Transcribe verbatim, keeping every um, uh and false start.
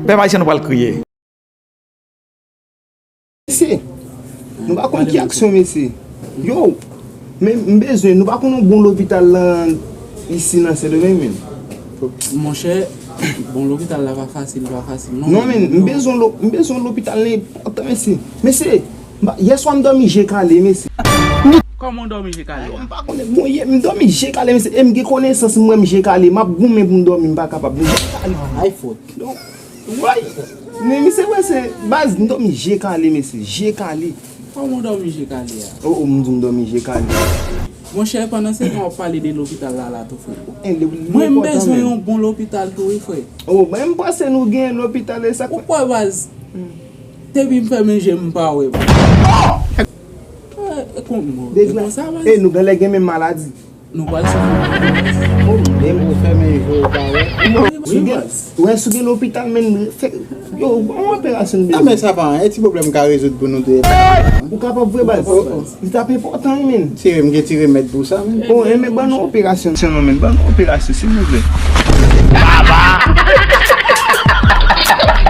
Pèp ayisyen, nou pral kriye. Mesye, nou pa konn ki aksyon, mesye. Yo, men m bezwen, nou pa konn yon bon lopital lan isi nan Sendomeng, men. Monchè, bon lopital la pa fasil, pa fasil non. Non, men m bezwen lo- m bezwen lopital lan enpòtan, mesye. Mesye, m pa- yèswa m dòmi je kale, mesye. Kòman w dòmi je kale? M pa konnen, bon, yè, m dòmi je kale, mesye. E m gen konesans, m wè m je kale. M ap goumen pou m dòmi, m pa kapab. M je kale. Ay, fòt. Donk, Woy! Men misye wè se baz, m dòmi je kale, mesye, je kale. Kòman w dòmi je kale a? O, o, m di m dòmi je kale. Monchè, pandan se tan w ap pale de lopital la, la tou, frè. Mwen, m bezwen yon bon lopital tou, wi, frè. O, mwen, m panse nou gen lopital e sa. Ou kwè, baz? Depi m fèmen je m, m pa wè, baz. E, e kon- e konsa, baz. E nou genlè gen menm maladi. Nou pral soufri. Menm ou fèmen je w pa wè. Wi, baz. Wè, si w gen lopital, men, fè, yo, yon operasyon, men. Non, men sa pa anyen, ti pwoblèm ka rezoud pou nou de. Ou kapab vre, baz. Li t ap enpòtan, wi, men. Tire, m gen ti remèd pou sa, men. O, e men ban nou operasyon, non, men. Ban nou operasyon, silvouplè.